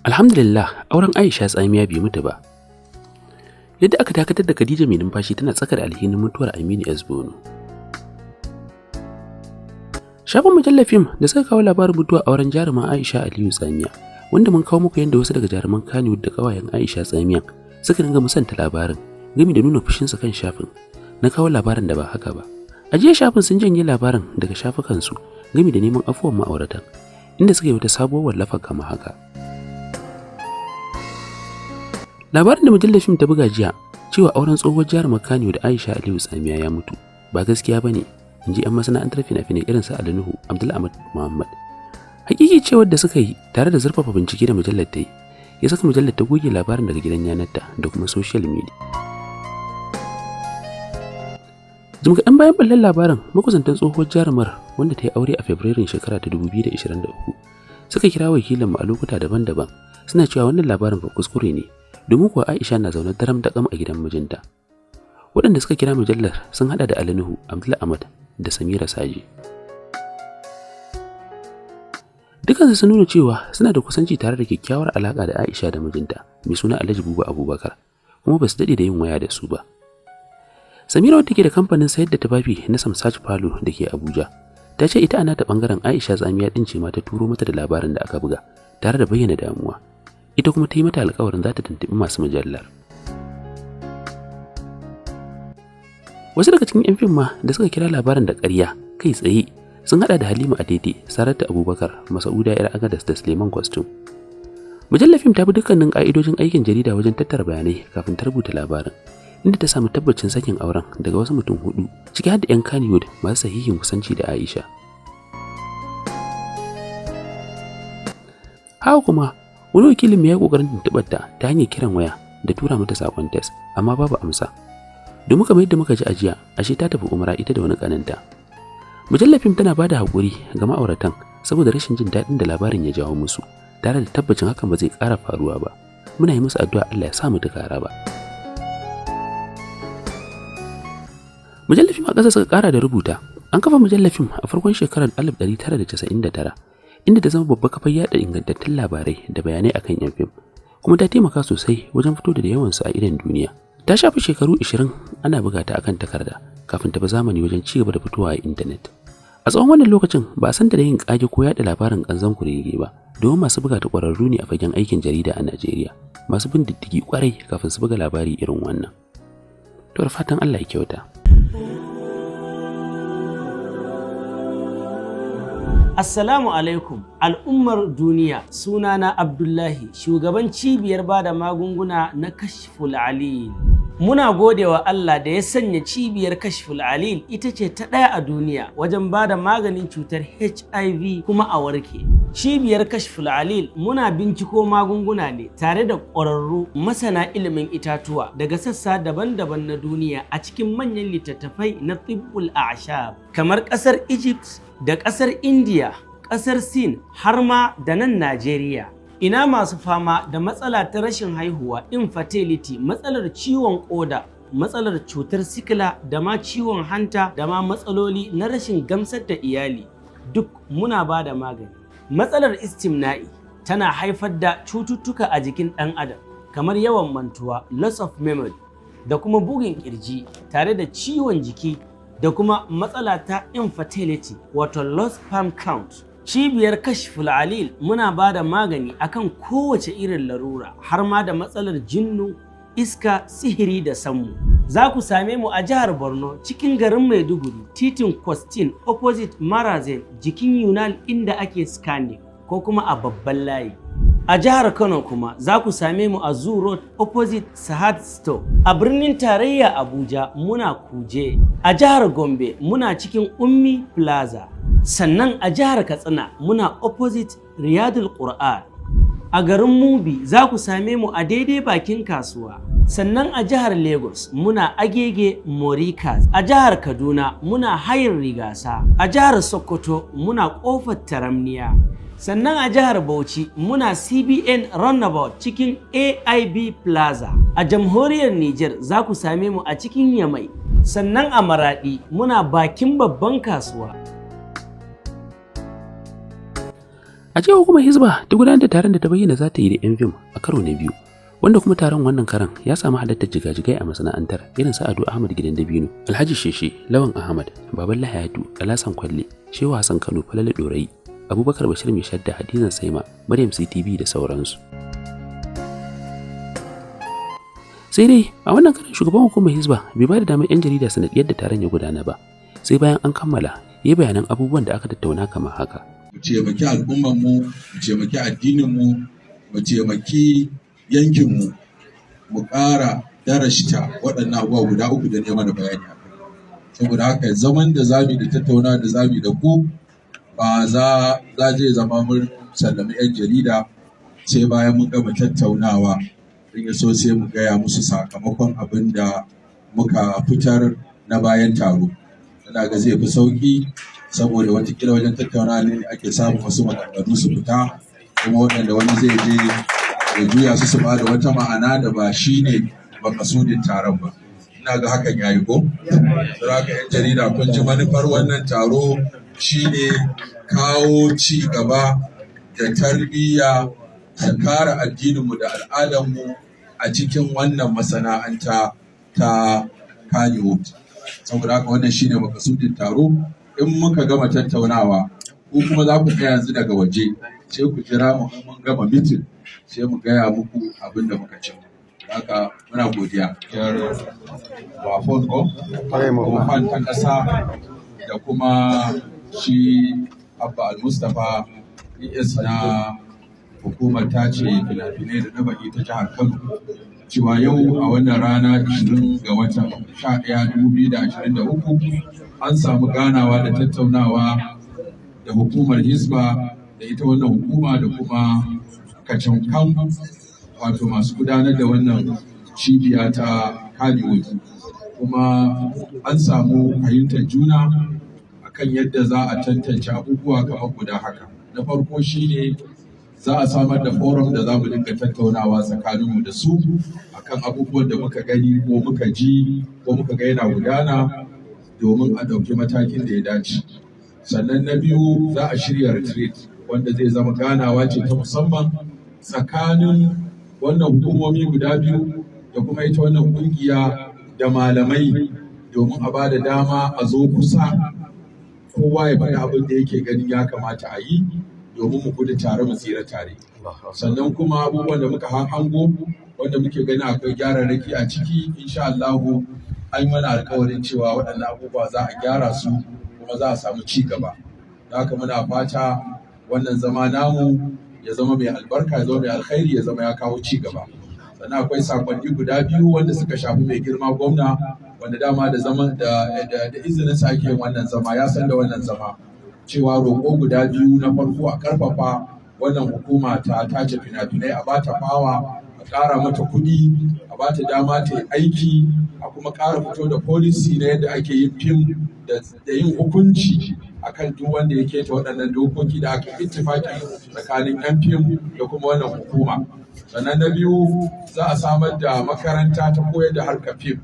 Alhamdulillah, auren Aisha Tsamiya bai mutu ba. Yadda aka dakatar da Khadija mai numfashi tana tsaka da alhinin mutuwar Aminu S. Bono. Shafin mujallar fim da suka kawo labarin mutuwar auren jaruman Aisha Aliyu Tsamiya, wanda mun kawo muku yadda wasu daga jaruman Kannywood da kawayen Aisha Tsamiya suka dinga musanta labarin gami da nuna fushinsu kan shafin na kawo labarin da ba haka ba. A jiya shafin sun janye labarin daga shafukansu gami da neman afuwan ma'auratan, inda suka yi wata sabuwar wallafa kamar haka. Labarin da mujallar fim ta buga jiya cewa auren tsohuwar jarumar Kannywood Aisha Aliyu Tsamiya ya mutu ba gaskiya ba ne, in ji 'yan masana'antar fina-finai irin su Ali Nuhu, Abdul Ahmad Muhammad. Hakiki cewar da suka yi tare da zurfafa bincike da mujallar ta yi, ya saka mujallar ta goge labarin daga gidan yanarta da kuma social media. Jim kaɗan bayan ɓallar labarin, makusantan tsohuwar jarumar wanda ta yi aure a Fabrairun shekara ta 2023 suka kira wakilinmu a lokuta daban-daban suna cewa wannan labarin fa kuskure ne, domin kuwa Aisha na zaune daram da kam a gidan mijinta. Waɗanda suka kira mujallar sun haɗa da Ali Nuhu, Abdul Ahmad da Samira Saji. Dukansu sun nuna cewa suna da kusanci tare da kyakkyawar alaƙa da Aisha da mijinta mai suna Alhaji Buba Abubakar, kuma ba su daɗe da yin waya da su ba. Samira, wadda ke da kamfanin sayar da tufafi na Samsach Palo da ke Abuja, ta ce ita ana ta bangaren Aisha Tsamiya din ce ma ta turo mata da labarin da aka buga tare da bayyana damuwa. Ita kuma ta yi mata alƙawarin za ta tuntuɓi masu mujallar. Wasu daga cikin 'yan fim ma da suka kira labarin da ƙarya kai tsaye sun haɗa da Halima Adede, Saratu Abubakar, Masa'uda 'Yar Agadas da Suleiman Kwastum. Mujallar fim ta bi dukkanin ƙa'idojin aikin jarida wajen tattara bayanai kafin ta rubuta labarin, inda ta samu tabbacin sakin auren daga wasu mutum hudu ciki har da 'yan Kannywood masu sahihin kusanci da Aisha. Haka kuma, wani wakilin ya yi ƙoƙarin tuntuɓar ta ta hanyar kiran waya da tura mata saƙon text, amma babu amsa. Domin kamar yadda muka ji a jiya, ashe ta tafi umra ita da wani ƙaninta. Mujallar fim tana ba da haƙuri ga ma'auratan saboda rashin jin daɗin da labarin ya jawo musu, tare da tabbacin hakan ba zai ƙara faruwa ba. Muna yi musu addu'a Allah ya sa mu duka raba. Mujallar fim a ƙasa suka ƙara da rubuta, an kafa mujallar fim a farkon shekarar 1999, inda ta zama babbar kafar yaɗa ingantattun labarai da bayanai akan 'yan fim, kuma ta taimaka sosai wajen fito da yawansu a idon duniya. Ta shafi shekaru 20 ana buga ta akan takarda kafin ta bi zamani wajen ci gaba da fitowa a intanet. A tsawon wannan lokacin ba a san da yin ƙage ko yaɗa labarin ƙanzon kurege ba, domin masu buga ta ƙwararru ne a fagen aikin jarida a Najeriya, masu bin diddigi ƙwarai kafin su buga labari irin wannan. To da fatan Allah ya kyauta. Assalamu alaikum al'ummar duniya, sunana Abdullahi, shugaban cibiyar bada magunguna na Kashful Alil. Muna godewa Allah da ya sanya cibiyar Kashful Alil ita ce ta ɗaya a duniya wajen bada maganin cutar HIV kuma a warke. Cibiyar Kashful Alil muna binciko magunguna ne tare da ƙwararru masana ilimin itatuwa daga sassa daban-daban na duniya a cikin manyan littattafai na Tibbul A'shab kamar ƙasar Egypt da ƙasar India, ƙasar Sin har ma da nan Najeriya. Ina masu fama da matsala ta rashin haihuwa, infertility, matsalar ciwon ƙoda, matsalar cutar sikila da ma ciwon hanta da ma matsaloli na rashin gamsar da iyali, duk muna ba da magani. Matsalar istimna'i tana haifar da cututtuka a jikin ɗan adam kamar yawan mantuwa, loss of memory, da kuma bugun ƙirji tare da ciwon jiki da kuma matsala ta infertility, wato low sperm count. Cibiyar Kashful Alil muna ba da magani akan kowace irin larura har ma da matsalar jinnu, iska, sihiri da sammu. Za ku same mu a jihar Borno cikin garin Maiduguri, titin Kwastin opposite Marazen, jikin Yunal inda ake scanning, ko kuma a babban layi. A jihar Kano kuma za ku same mu a Zoo Road opposite Sahad Store. A birnin tarayya Abuja muna Kuje. A jihar Gombe muna cikin Ummi Plaza. Sannan a jihar Katsina muna opposite Riyadul Qur'an. A garin Mubi za ku same mu a daidai bakin kasuwa. Sannan a jihar Lagos muna Agege Morikas. A jihar Kaduna muna Hayin Rigasa. A jihar Sokoto muna Kofar Taramniya. Sannan a jihar Bauchi muna CBN Runabout cikin AIB Plaza. A jamhuriyar Nijar za ku same mu a cikin Yamai. Sannan a Maradi muna bakin babban kasuwa. A jiya hukumar Hizba ta gudanar da taron da ta bayyana za ta yi da 'yan fim a karo na biyu, wanda kuma taron wannan karan ya samu halartar jigajigai a masana'antar irin su Ado Ahmad Gidan Dabino, Alhaji Sheshe, Lawan Ahmad, Baban Lahayatu, Alasan Kwalle, Shehu Hassan Kano, Falale Dorayi, Abubakar Bashir Mai Shadda, Hadizan Saima, Maryam CTV da sauransu. Sai dai a wannan karan shugaban hukumar Hizba bai ba da damar 'yan jarida su naɗi yadda taron ya gudana ba, sai bayan an kammala ya bayanan abubuwan da aka tattauna kamar haka. Mu taimaki al'ummarmu, mu taimaki addininmu, mu taimaki yankinmu, mu ƙara darashta waɗannan abubuwa guda uku da ne mana bayani a kai. Saboda haka zaman da zamu da tattauna da zamu da ku ba za zai zama mun sallami 'yan jarida sai bayan mun gama tattaunawa, in ya so sai mu gaya musu sakamakon abin da muka fitar na bayan taro. Ina ga zai fi sauƙi, saboda watakila wajen tattaunawa ne ake samun wasu maganganu su fita, kuma waɗanda wani zai je ya juya su su ba da wata ma'ana da ba shi ne makasudin taron ba. Ina ga hakan yayi ko? Saboda haka 'yan jarida, kun ji manufar wannan taro shine kawo ci gaba da tarbiyya da kare addininmu da al'adarmu a cikin wannan masana'anta ta Kannywood. Saboda haka wannan shine makasudin taro. In muka gama tattaunawa, ku kuma za ku tsaya yanzu daga waje, sai ku jira mu in mun gama meeting, sai mu gaya muku abin da muka ci. Haka muna godiya. Wafon ko? Wafon ta ƙasa da kuma shi Abba Al-Mustapha, ES na hukumar tace fina-finai da ɗaba'i ta jihar Kano, cewa yau a wannan rana 20 ga watan 11 2023 an samu ganawa da tattaunawa da hukumar Hisba da ita wannan hukuma da kuma kacankan, wato masu gudanar da wannan cibiya ta Kannywood, kuma an samu fahimtar juna akan yadda za a tantance abubuwa kamar guda haka. Na farko shine za a samar da forum da za mu dinga tattaunawa tsakaninmu da su akan abubuwan da muka gani ko muka ji ko muka ga yana gudana, domin a ɗauki matakin da ya dace. Sannan na biyu, za a shirya retreat wanda zai zama ganawa ce ta musamman tsakanin wannan hukumomi guda biyu da kuma ita wannan kungiya da malamai, domin a ba da dama a zo kusa, kowa ya faɗi abin da yake ganin ya kamata a yi, domin mu gudu tare mu tsira tare. Sannan kuma abubuwan da muka hango wanda muke gani akwai gyararraki a ciki, insha Allahu an yi mana alkawarin cewa waɗannan abubuwa za a gyara su kuma za a samu ci gaba. Da haka muna fata wannan zama namu ya zama mai albarka, ya zama mai alkhairi, ya zama ya kawo ci gaba. Sannan akwai sakonni guda biyu wanda suka shafi mai girma gwamna, wanda dama da zaman da izinin sa ake yin wannan zama, ya san da wannan zama, cewa roƙo guda biyu: na farko, a karfafa wannan hukuma ta tace fina-finai, a bata fawa, a ƙara mata kuɗi, a bata dama ta yi aiki, a kuma ƙara fito da policy na yadda ake yin fim da yin hukunci akan duk wanda ya keta waɗannan dokoki da aka ittifaki tsakanin 'yan fim da kuma wannan hukuma. Sannan na biyu, za a samar da makaranta ta koyar da harkar fim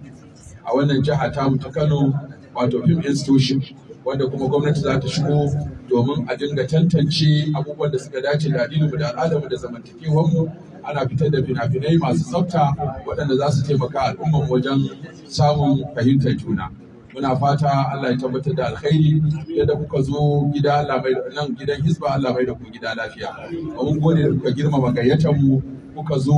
a wannan jiha tamu ta Kano, wato film institution, wanda kuma gwamnati za ta shigo domin a dinga tantance abubuwan da suka dace da addininmu da al'adarmu da zamantakewarmu, ana fitar da fina-finai masu tsafta waɗanda za su taimaka al'ummar wajen samun fahimtar juna. Muna fata Allah ya tabbatar da alkhairi. Yadda kuka zo gida, Allah mai nan gidan Hisba, Allah mai da ku gida lafiya. Mun gode da kuka girmama gayyatar mu kuka zo,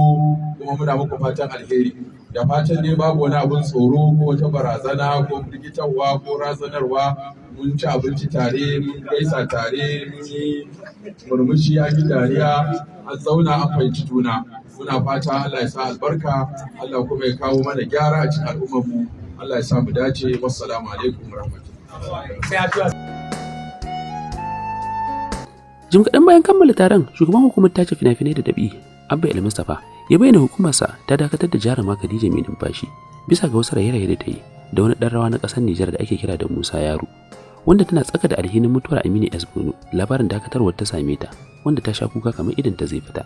kuma muna muku fatan alheri, da fatan ne babu wani abun tsoro ko wata barazana ko firgitarwa ko razanarwa. Mun ci abinci tare, mun gaisa tare, mun yi murmushi, an yi dariya, an zauna an fahimci juna. Muna fata Allah ya sa albarka, Allah kuma ya kawo mana gyara a cikin al'ummar mu. Allah ya sa mu dace. Wassalamu alaikum warahmatullahi. Jim kaɗan bayan kammala taron, shugaban hukumar tace fina-finai da ɗab'i, Abba El Mustapha, ya bayyana hukumarsa ta dakatar da jaruma Khadija Mai Numfashi bisa ga wasu raye-raye da ta yi da wani ɗan rawa na ƙasar Nijar da ake kira da Musa Yaro, wanda tana tsaka da alhinin mutuwar Aminu S. Bono labarin dakatarwar ta same ta, wanda ta sha kuka kamar idan ta zai fita.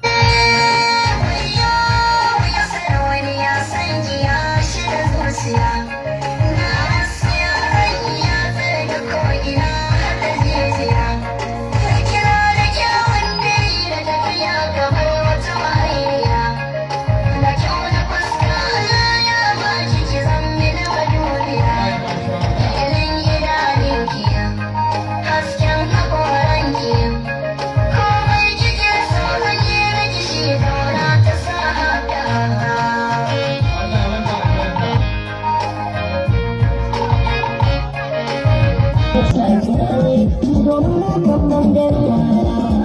Domin na kan gani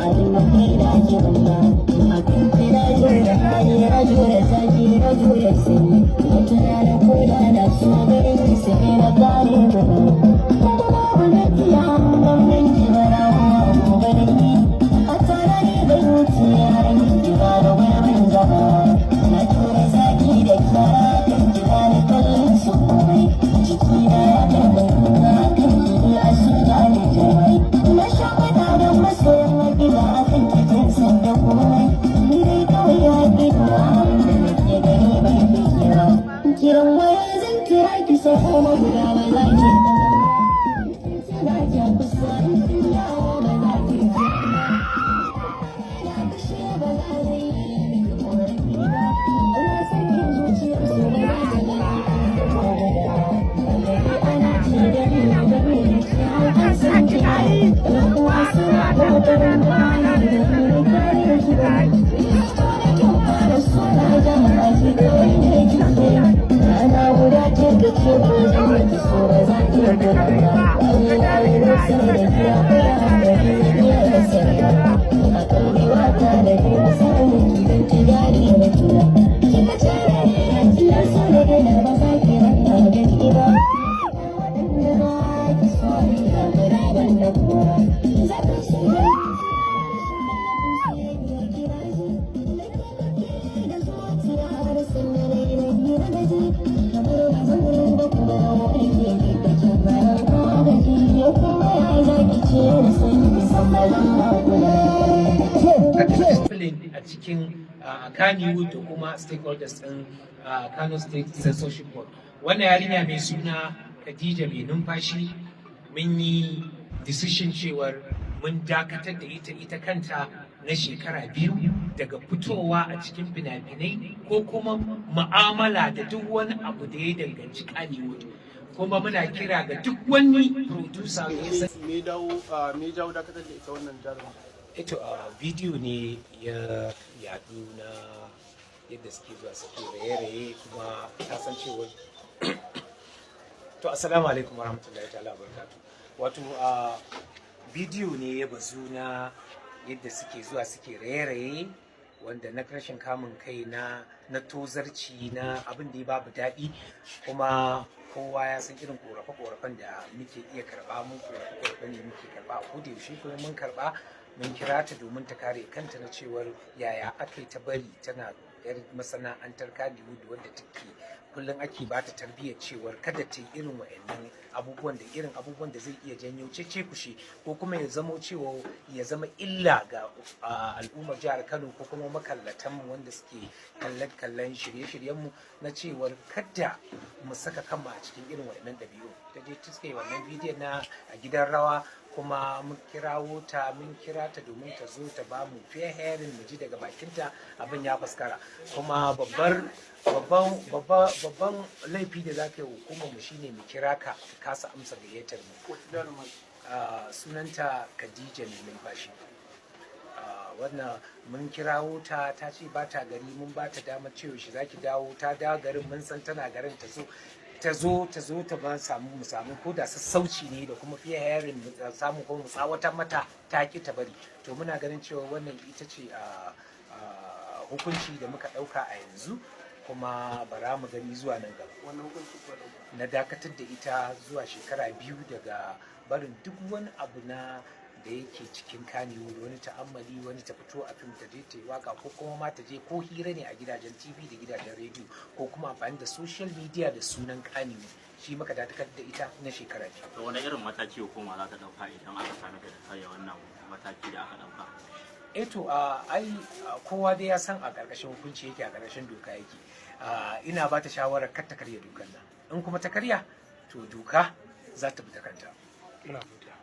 abin da kai da ake bamba. Akan kira jure hali, na jure zafi, na jure sanyi. Wata rana ko da na so ganin ki, sai na gane gani. Kuma babu gaskiya, ban ganki ba na gobe da ni. A tare ne bai wuce yaran ki ba da gurbin zama. Na tura zaki da kyara kan ki, ba ni kallon su komai. Jikina ya karɓi kuka kan ki, a shiga da jama'i. Na sha faɗa da masoyan hakika akan ki, tun san da komai. Ni dai kawai hakika da nake gani bai fi kira. Kiran waya zan kira ki sau goma guda ba za ki ɗaga. Tana ki kusa in kin dawo ba za ki ji. Na fushi ba za zai yi miki ƙorafi ba. Allah sarkin zuciyar su ba za ta gani da ko guda. Wallahi ana ci da ni da ni da ke har an san ki. Yan uwa suna ƙoƙarin bani da ni da kare ki ba. Da kin fara suna jama'a ki kawai ne kike. Rana guda ce kace ko zan miki so ba za ki yarda ba. Wallahi na sai da ke akwai hankali iya da sarari. Akan biwata da ke musamman ki don ki gane na tura. Kika ce da ni ajiyar so da gana ba za ki ranta da ni ba. Waɗanda ba ki so ya guda ban da kowa. Za ka shiga da zuciya har sanda na yi na gaji. Kamar ba zan ba kuma wani ke da kin bayan ka gaji. Ya kuma ya zaki ce da san ki san ba zan hakura. Discipline a cikin Kannywood da kuma stakeholders ɗin Kano State Censorship Board. Wannan yarinya mai suna Khadija Mai Numfashi, mun yi decision cewar mun dakatar da ita kanta na shekara 2 daga fitowa a cikin fina-finai ko kuma mu'amala da duk wani abu da ya danganci Kannywood. Kuma muna kira ga duk wani producer da ya san Me jawo dakatar da ita wannan jaruma? Ito a bidiyo ne ya yadu na yadda suke zuwa suke raye-raye, kuma ta san cewa. To, assalamu alaikum warahmatullahi ta'ala barakatu. Wato a bidiyo ne ya bazu na yadda suke zuwa suke raye-raye, wanda na rashin kamun kai, na tozarci, na abin da ya babu daɗi. Kuma kowa ya san irin korafe-korafen da muke iya karɓa, mun korafe-korafen da muke karɓa a koda yaushe. Kuma mun karɓa, mun kira ta domin ta kare kanta na cewar yaya aka yi ta bari tana yar masana'antar Kannywood, wanda take kullum ake ba ta tarbiyyar cewar kada ta yi irin wa'annan abubuwan da irin abubuwan da zai iya janyo cece kushe ko kuma ya zamo cewa ya zama illa ga al'ummar jihar Kano ko kuma makallatan mu wanda suke kallon kallon shirye-shiryen mu, na cewar kada mu saka kanmu a cikin irin wa'annan ɗabi'u. Ta je ta yi wannan bidiyon na a gidan rawa, kuma mun kirawo ta, mun kira ta domin ta zo ta ba mu fair hearing, mu ji daga bakinta. Abin ya faskara. Kuma babbar babban babban laifi da za ka yi hukumar mu shine mu kira ka, ka kasa amsa gayyatar mu. Wace jaruma? Sunanta Khadija Mai Numfashi. Wannan mun kirawo ta, ta ce ba ta gari. Mun ba ta damar cewa shi zaki dawo, ta dawo garin, mun san tana garin, ta zo ta zo ta zo ta ba samu mu samu ko da sassauci ne da kuma fair hearing mu samu ko mu tsawatar mata, ta ki ta bari. To, muna ganin cewa wannan ita ce a hukunci da muka ɗauka a yanzu, kuma bara mu gani zuwa nan gaba. Wannan hukunci kuka ɗauka? Na dakatar da ita zuwa shekara 2 daga barin duk wani abu na da yake cikin Kannywood, wani ta'ammali, wani ta fito a fim, ta je ta yi waka, ko kuma ma ta je ko hira ne a gidajen TV da gidajen rediyo, ko kuma amfani da social media da sunan Kannywood. Shi muka dakatar da ita na shekara 2. To, wani irin mataki hukuma za ta dauka idan aka same ta da karya wannan mataki da aka dauka? Eh, to ai kowa dai ya san a ƙarƙashin hukunci yake, a ƙarƙashin doka yake. Ina ba ta shawarar kar ta karya dokar nan. In kuma ta karya, to doka za ta bi ta kanta. Muna godiya.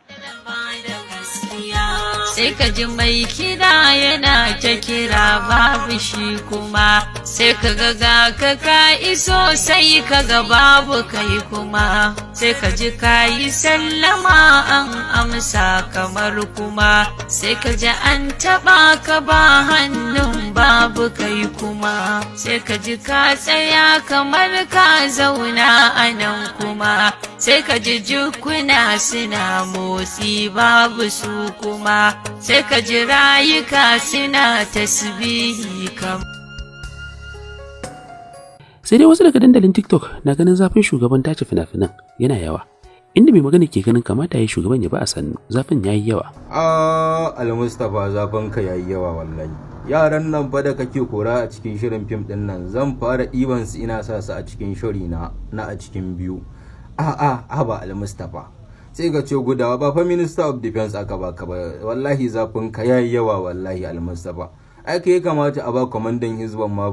Sai ka ji mai kira yana ta kira, babu shi. Kuma sai ka ga ga ka ka iso, sai ka ga babu kai. Kuma sai ka ji ka yi sallama, an amsa kamar. Kuma sai ka ji an taɓa ka, ba hannun, babu kai. Kuma sai ka ji ka tsaya kamar ka zauna a nan kuma. Sai ka ji jikuna suna motsi babu su kuma, sai ka ji rayuka suna tasbihi kam. Sai dai wasu daga dandalin TikTok na ganin zafin shugaban tace fina-finan yana yawa, inda mai magana ke ganin kamata ya yi shugaban ya ba a sannu, zafin yayi yawa. A Almustapha, zafin ka yayi yawa wallahi. Yaran nan fa da kake kora a cikin shirin fim din nan, zan fara ɗiban su ina sa su a cikin shiri na na a cikin biyu. A a haba Almustapha, sai ka ce gudawa. Ba fa Minister of Defense aka baka ba. Wallahi zafin ka yayi yawa wallahi, Almustapha. Ai kai kamata a ba kwamandan hizban ma,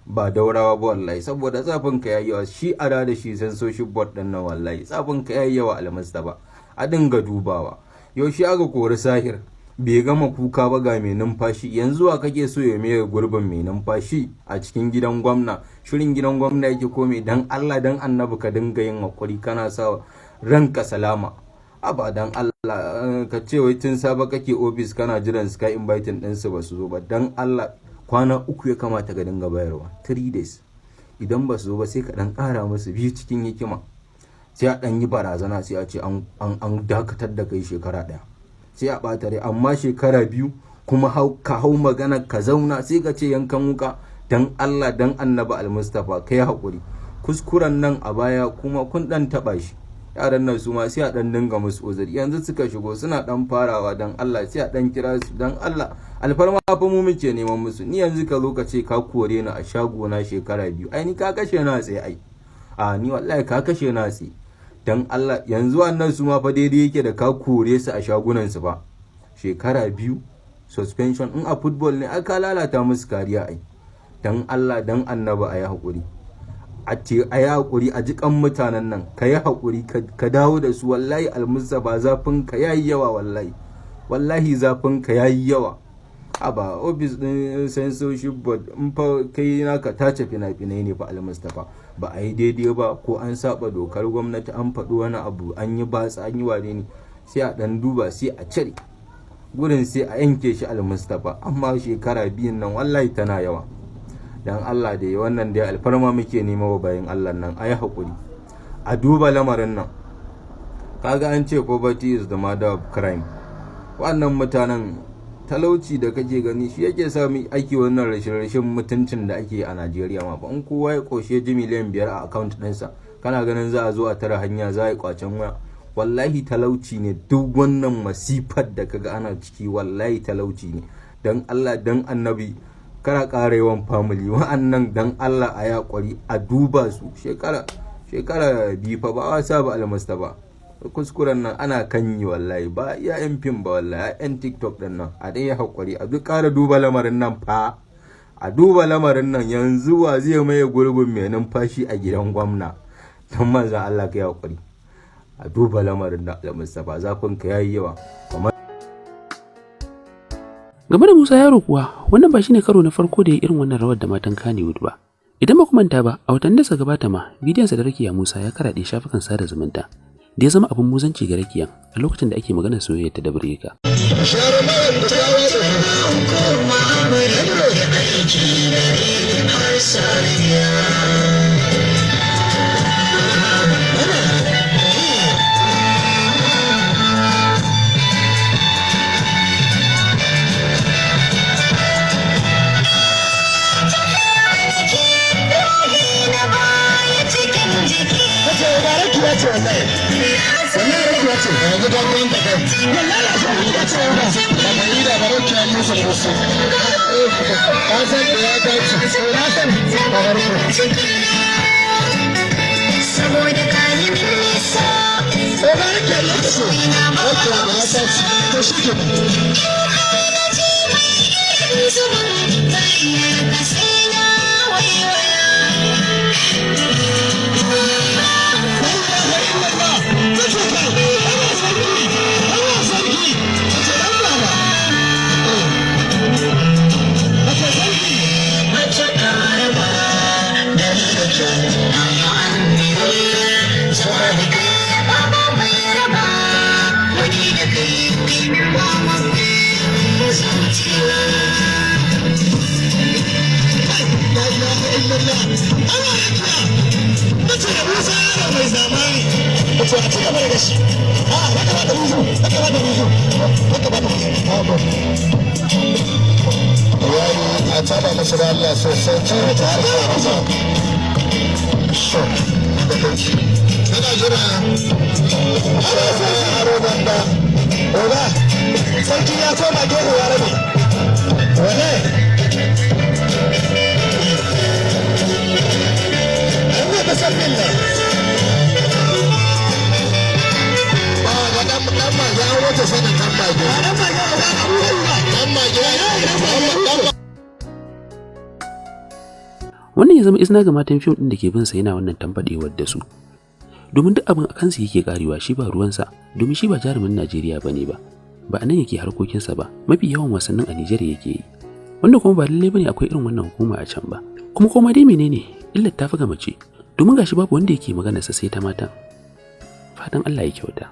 ba Daurawa ba wallahi, saboda zafin ka yayi yawa. Shi a da shi censorship board din nan. Wallahi zafin ka yayi yawa, Almustapha, a dinga dubawa. Yaushe aka kori Sahir? Bai gama kuka ba ga mai numfashi. Yanzu wa kake so ya maye gurbin mai numfashi a cikin gidan gwamna? Shirin gidan gwamna yake kome? Dan Allah dan Annabi ka dinga yin hakuri, kana sa ranka salama. Aba dan Allah, ka ce wai tun saba kake ofis kana jiran su, ka inviting ɗinsu ba su zo ba. Dan Allah, kwana 3 ya kamata ka dinga bayarwa, 3 days. Idan ba su zo ba, sai ka dan ƙara musu biyu cikin hikima, sai a dan yi barazana, sai a ce an dakatar da kai shekara 1, sai a ɓata rai. Amma shekara 2 kuma ka hau magana ka zauna, sai ka ce yankan wuka. Dan Allah dan Annabi Almustapha, kai haƙuri. Kuskuren nan a baya kuma kun dan taɓa shi. Yaran nan su ma sai a dan dinga musu uzuri, yanzu suka shigo suna dan farawa. Dan Allah sai a dan kira su, dan Allah, alfarma fa mu muke neman musu. Ni yanzu ka zo ka ce ka kore ni a shago na shekara 2, ai ni ka kashe na tsaye. Ai a ni wallahi ka kashe na tsaye. Dan Allah, yanzu wannan su ma fa daidai yake da ka kore su a shagunan su ba. Shekara 2 suspension, in a football ne aka lalata musu kariya ai. Dan Allah dan Annabi a yi haƙuri, a ce a yi haƙuri, a ji kan mutanen nan. Ka yi haƙuri ka dawo da su. Wallahi Almustapha, zafin ka yayi yawa wallahi, wallahi zafin ka yayi yawa. A ba ofis din censorship board, in fa kai naka tace fina-finai ne fa, Almustapha, ba a yi daidai ba ko an saba dokar gwamnati, an faɗi wani abu, an yi batsa, an yi wane ne, sai a ɗan duba, sai a cire gurin, sai a yanke shi, Almustapha. Amma shekara 2n nan wallahi tana yawa. Dan Allah da wannan dai alfarma muke nema wa bayan Allah nan, a yi haƙuri a duba lamarin nan. Kaga an ce poverty is the mother of crime. Wannan mutanen, talauci da kake gani shi yake sa mu ake wannan rashin mutuncin da ake a Najeriya ma. Ba in kowa ya koshe ji miliyan 5 a account ɗinsa, kana ganin za a zo a tara hanya za a yi kwacen waya? Wallahi talauci ne duk wannan masifar da kaga ana ciki, wallahi talauci ne. Dan Allah dan Annabi, kara ƙara yawan family wa'annan. Dan Allah a yaƙwari a duba su. Shekara 2 fa ba wasa ba, Almasta ba. Kuskuren nan ana kan yi wallahi, ba iya yan fim ba wallahi, yan TikTok din nan. A dai haƙuri, a duk ƙara duba lamarin nan fa, a duba lamarin nan. Yanzu wa zai maye gurbin mai numfashi a gidan gwamna? Don manzan Allah ka yi haƙuri a duba lamarin da, Almustapha, zafin ka yayi yawa. Game da Musa Yaro kuwa, wannan ba shine karo na farko da ya irin wannan rawar da matan Kannywood ba. Idan ba ku manta ba, a watannin da suka gabata ma, bidiyonsa da Rakiya Musa ya karaɗe shafukan sada zumunta, da ya zama abin muzanci ga Rakiyan a lokacin da ake maganar soyayya ta da Bireka. Saboda kayi min nisa. Na ji mai irin zubin bayyana ka, sai na waiwaya. Mace karaba da ni da ke, zama da kai babu mai raba wani da kai, ba zuciya. La ilaha illallah. Ana rakiya. Nace da Musa Yaro mai zamani. To a ci gaba da gashi. A haka ba da buzu, haka ba da buzu, haka ba da buzu. Yayi, a taba masa da Allah sosai. Ta ba masa. Yana jira aro banda. Oga, sarki ya koma gefe ya rabe. Wane? An yi kasar bin nan. Ba ga dan dan mage an wuce sanin dan mage. Dan mage, oga, abubuwa. Dan mage, dan Wannan ya zama izina ga matan fim ɗin da ke bin sa yana wannan tambadewar da su, domin duk abin a kansu yake karewa, shi ba ruwansa, domin shi ba jarumin Najeriya bane ba, ba a nan yake harkokinsa ba. Mafi yawan wasannin a Nijar yake yi, wanda kuma ba lallai bane akwai irin wannan hukuma a can ba. Kuma koma dai menene, illar ta fi ga mace, domin gashi babu wanda yake magana sa sai ta matan. Fatan Allah ya kyauta.